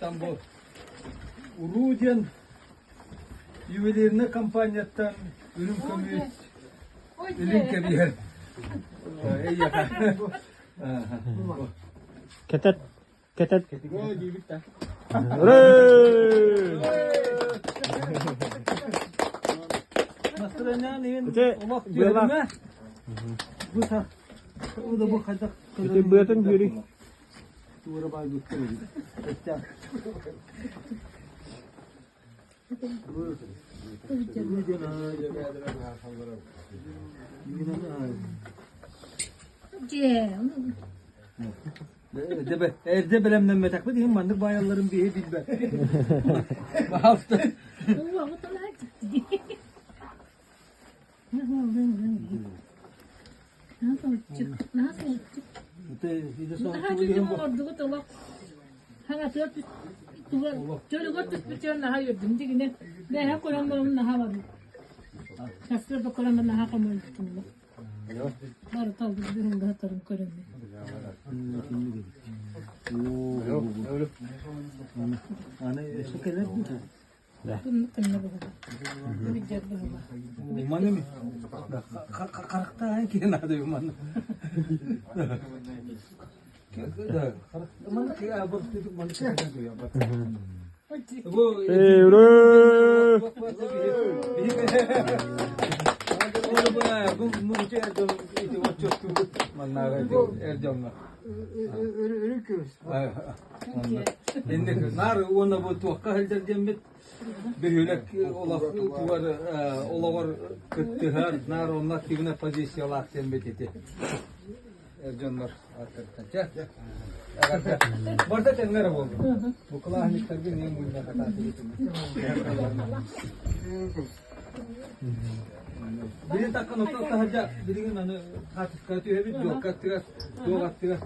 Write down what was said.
Там бу Уруу диэн ювелирнай компанияттан үрүҥ көмүс илин кэбиһэр. Эйиэхэ. Кэтет, кэтет. Настроениең иһин Ити олох быалаах. түһэримэ. Бу са да бу хайдах Ити быатын бүөрүй. Туора баайбыттар эбит. Өттөөх. Эрдэ бэлэмнэммэтэхпит иһин маннык баайалларын биһи билбэппит. Баһаалыста. Чөлүгэр түспүтүгэр наһаа үөрдүм дигинэ бэйэ көрөн баран наһаа барбыт сарсыарда көрөн наһаа хомойбутум бары талбыт бүрүн көрөммүн Аны өссө кэлэр дуу? Маны харахтаан киһи наада маны. Наар уонна бу туохха сылдьар диэммит бөһүөлэк олохтугар олоҕор кыттыһар наар онно активнай позициялаах диэммит ити эр дьоннор аттарыттан чэ барда тэҥҥэ эрэ буоллун бу кылааһынньыктаргын ийэм мунньа Билин таккан оттон таһырдьа билигин аны хаачыскаҕа түһэбит, дьуокка аттыгар, туох аттыгар.